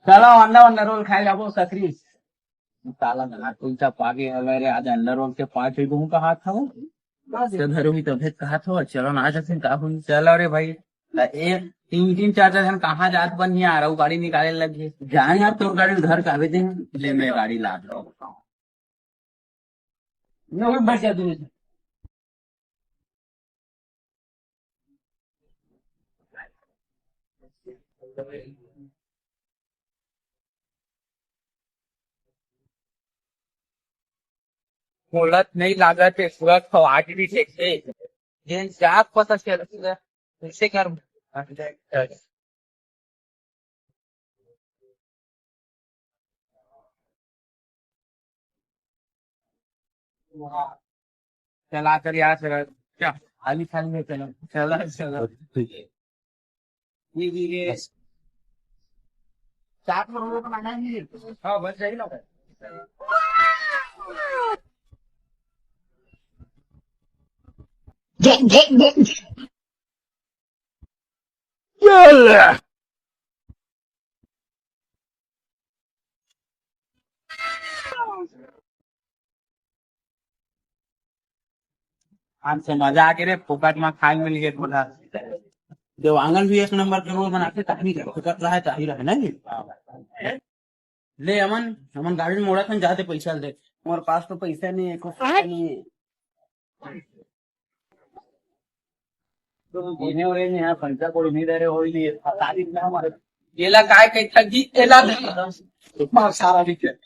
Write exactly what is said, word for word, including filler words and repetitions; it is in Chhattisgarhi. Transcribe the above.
चलो, अंडा वंडा रोल खाए जाबो, सकरी। साला ना, तू सब पागे हवे रे, आज अंडा रोल के पार्टी दूं कहात हव। से धरू ही तभे कहात हव, चलो ना, आज असन का होई? चलो रे भाई, त ए तीन तीन चार चार झन कहाँ जात बन यार, अउ गाड़ी निकाले लगे। जाए यार, तोर गाड़ी उधार काबे दे, ले मैं गाड़ी ला दो। ये भी बैठ जा तू। मोला त नइ लागत हे, पूरा खवाट भी देख ले। जेन जात पता चल, कइसे कर। चला कर यार, चला। क्या? खाली खाली में चला। चला, चला। ये, ये, ये। चार करोड़ का माना नहीं है। हाँ, बस यही ना। आज से मजा आके रे, फोकट में खाए मिल गए बोला। देवांगन भी एक नंबर के रोल बनाते, ताही रहे, फोकट रहे, ताही रहे, नहीं? ले अमन, अमन गाड़ी में मोड़ा खन जाते पैसा दे। मोर पास तो पैसा नहीं है, कुछ पैसा नहीं है। इन्हें और इन्हें यहाँ पैसा कोई नहीं दे रहे, हो ही नहीं है। तारीफ ना हमारे। येला काय कहता जी, येला दे। मार सारा ठीक है।